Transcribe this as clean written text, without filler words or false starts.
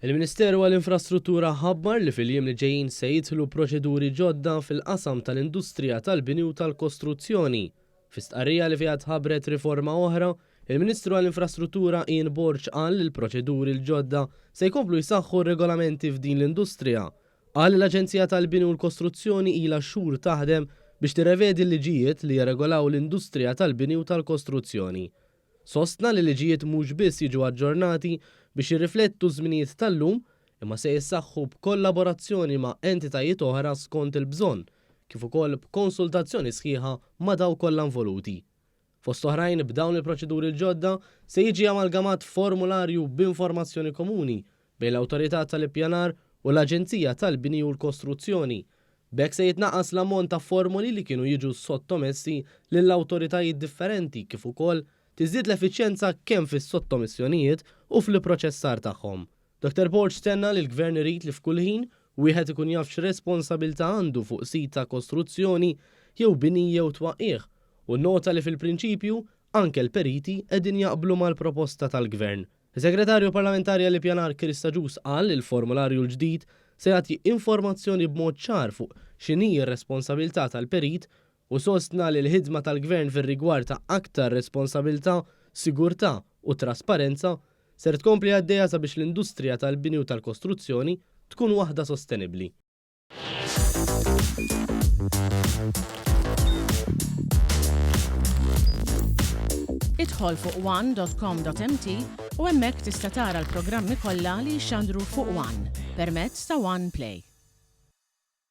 Il-Ministeru għall-Infrastruttura ħabbar li fil-jiem li ġejjin se jidħlu proċeduri ġodda fil-qasam tal-industrija tal-bini u tal-kostruzzjoni. Fi stqarrija li fiha tħabbret riforma oħra, il-Ministru għall-Infrastruttura Ian Borg qal li l-proċeduri l-ġodda se jkomplu jsaħħu r-regolamenti f'din l-industrija. Qal li l-Aġenzija tal-Bini u l-Kostruzzjoni ilha xhur taħdem biex tirrevedi l-liġijiet li jirregolaw l-industrija tal-bini u tal-kostruzzjoni. Sostna li liġijiet mhux biss jiġu aġġornati biex jirriflettu ż-żminijiet tal-lum, imma se jissaħħu b'kollaborazzjoni ma' entitajiet oħra skont il-bżonn, kif ukoll b'konsultazzjoni sħiħa ma' dawk kollha involuti. Fost oħrajn, b'dawn il-proċeduri l-ġodda se jiġi amalgamat formularju b'informazzjoni komuni bejn l-Awtorità tal-Ippjanar u l-Aġenzija tal-Bini u l-Kostruzzjoni. B'hekk se jitnaqqas l-ammont ta' formoli li kienu jiġu sottomessi lil awtoritajiet differenti kif ukoll tiżdied l-effiċjenza kemm fis-sottomissjonijiet u fl-ipproċessar tagħhom. Dottor Borg tenna li l-Gvern irid li f'kull ħin wieħed ikun jaf x'responsabilità għandu fuq sit ta' kostruzzjoni jew bini jew twaqqigħ u nnota li fil-prinċipju anke l-periti qegħdin jaqblu mal-proposta tal-Gvern. Is-Segretarju Parlamentari għall-Ippjanar Chris Agius qal li l-formularju l-ġdid se jagħti informazzjoni b'mod ċar fuq x'inhi r-responsabilità tal-perit u sostna li l-ħidma tal-Gvern fir-rigward ta' aktar responsabilità, sigurtà u trasparenza ser tkompli għaddejja sabiex l-industrija tal-bini u tal-kostruzzjoni tkun waħda sostenibbli. Idħol fuq one.com.mt u hemmhekk tista' tara l-programmi kollha li jixxandru fuq One permezz ta' One Play.